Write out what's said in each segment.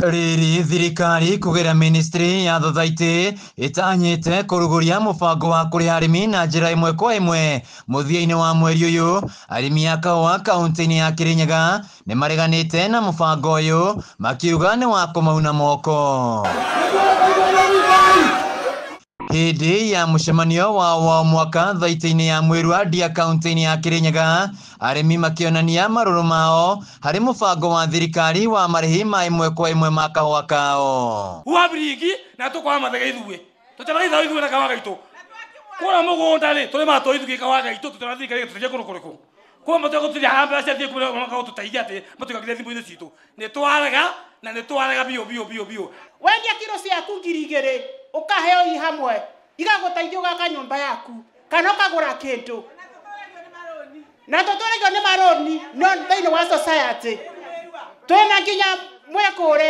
Riri thirikari kugira ministry ya thothaitĩ ĩtanyĩte kũrugũria mũbango wa kũrĩha arĩmi na njĩra ĩmwe kwa ĩmwe mũthia-inĩ wa mweri ũyũ. Arĩmi a kahũa kaunti-inĩ ya Kirinyaga nĩ mareganĩte na mũbango ũyũ makiuga nĩ wa kũmauna moko. Hĩndĩ ya mũcemanio wa mwaka thaitĩ-inĩ ya Mwĩrua Ndia kaunti-inĩ ya Kirinyaga, arĩmi makĩonania marũrũ mao harĩ mũbango wa thirikari wa marĩhi ma ĩmwe kwa ĩmwe ma kahũa kao. Wabiringi na tukwa mathega ithuĩ tũtemaitha ithuĩ na kahũa gaitũ kũrĩa mũgũnda rĩ tũrĩmaga tũ ithuĩ kahũa gaitũ tũtema thirikari gĩtũteithie kũndũ kũrĩkũ kwa matũgũtithia haha mbeca thiĩ kũrĩa makagũtũteithia atĩ matũigagĩre thimũ-inĩ citũ nĩ twarega na nĩ twarega biũ biũ biũ biũ. Wendia kiro ciaku 2,000 ukaheo i hamwe igagũteithia ũgaka nyũmba yaku kana ũkagũra kĩndũ na tũtũragio nĩ marũni no thĩinĩ wa society twĩna nginya mwekũre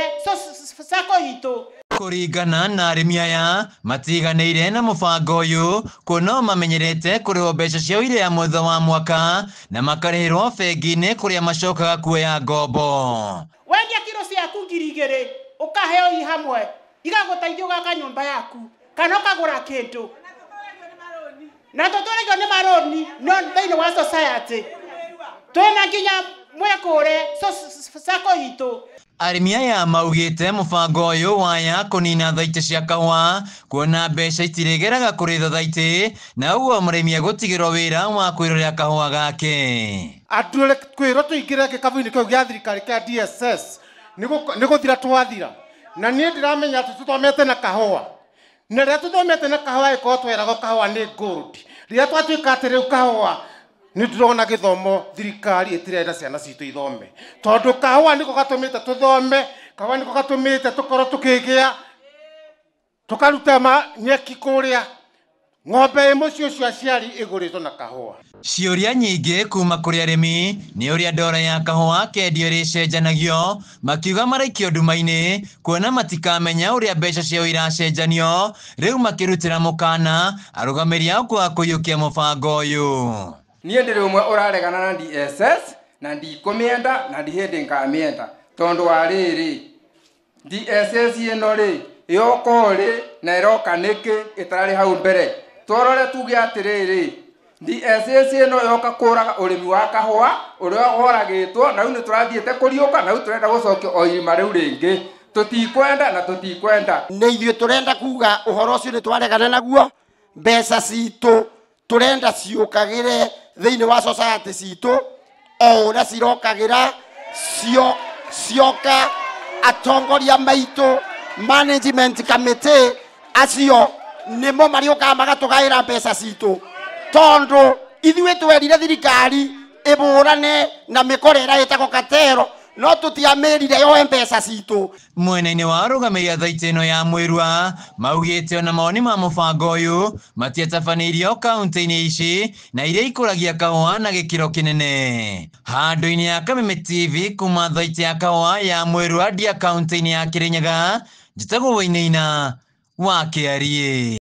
sacco itũ. Kũringana na arĩmi aya matiganĩire na mũbango ũyũ kuona mamenyerete kũrĩhwo mbeca ciao iria mũthia wa mwaka na makarĩhĩrwo bengi-inĩ kũrĩa macokaga kuoya ngombo. Wendia kiro ciaku 2,000 ukaheo i hamwe igagũteithia ũgaka nyũmba yaku kana ũkagũra kĩndũ na tũtũragio nĩ marũni no thĩinĩ wa society twĩna nginya mwekũre sacco itũ. Arĩmi aya maugĩte mũbango ũyũ waya kũnina thaitĩ cia kahũa kuona mbeca itirĩgeraga kũrĩ thothaitĩ na ũguo mũrĩmi egũtigĩrwo wĩra wa kwĩrorera kahũa gake. Andũ kwĩrwo tũingĩre gĩkabu-inĩ kĩu gĩa thirikari kĩa DSS nĩ gũthira twathira na niĩ ndĩramenya atĩ tũthomete na kahũa na rĩrĩa tũthomete na kahũa ĩkorwo tweragwo kahũa nĩ gold rĩrĩa twatuĩka atĩ rĩu kahũa nĩ ndĩrona gĩthomo thirikari ĩtirenda ciana citũ ithome tondũ kahũa nĩko gatũmĩte tũthome kahũa nĩko gatũmĩte tũkorwo tũkĩgĩa tũkaruta nyeki kũrĩa ng'ombe ĩ mũciĩ ũcio aciari ĩgũrĩtwo na kahũa. Ciũria nyingĩ kuma kũrĩ arĩmi nĩ ũrĩa ndora ya kahũa kendio ĩrĩcenjanagio makiuga maraikio nduma-inĩ kuona matikamenya ũrĩa mbeca ciao iracenjanio rĩu makĩrutĩra mũkana arũgamĩri ao kwaga kũiyũkia mũbango ũyũ. Niĩ ndĩrĩ ũmwe ũraregana na DSS na ndikũmĩenda na ndihĩndĩ ngamĩenda tondũ wa rĩrĩ DSS ĩno rĩ yoka rĩ na ĩroka nĩkĩ ĩtararĩ hau mbere twarore tuge atĩrĩrĩ DSS ĩno yoka kũraga ũrĩmi wa kahũa ũrĩa woragĩtwo na rĩu nĩ tũrathiĩte kũriũka na rĩu tũrenda gũcokio o irima rĩu rĩngĩ tũtikwenda na tũtikwenda. Nĩ ithuĩ tũrenda kuga ũhoro ũcio nĩ twaregana naguo mbeca citũ tũrenda ciũkagĩre thĩinĩ wa society citũ o ũrĩa cirokagĩra cioka atongoria maitũ management committee acio nĩmo marĩũkaga magatũgaĩra mbeca citũ tondũ ithuĩ twerire thirikari ĩbũrane na mĩkora ĩrĩa ĩtagwo katero no tũtiamĩrire yoe mbeca citũ. Mwena-inĩ wa arũgamĩrĩri a thaitĩ ĩno ya Mwĩrua maugĩte ona mawoni ma mũbango ũyũ matiatabanĩirio kaunti-inĩ ici na iria ikũragia kahũa na gĩkĩro kĩnene. Handũ-inĩ ya Kameme TV kuma thaitĩ ya kahũa ya Mwĩrua Ndia kaunti-inĩ ya Kirinyaga, njĩtagwo Wainaina wa Kĩariĩ.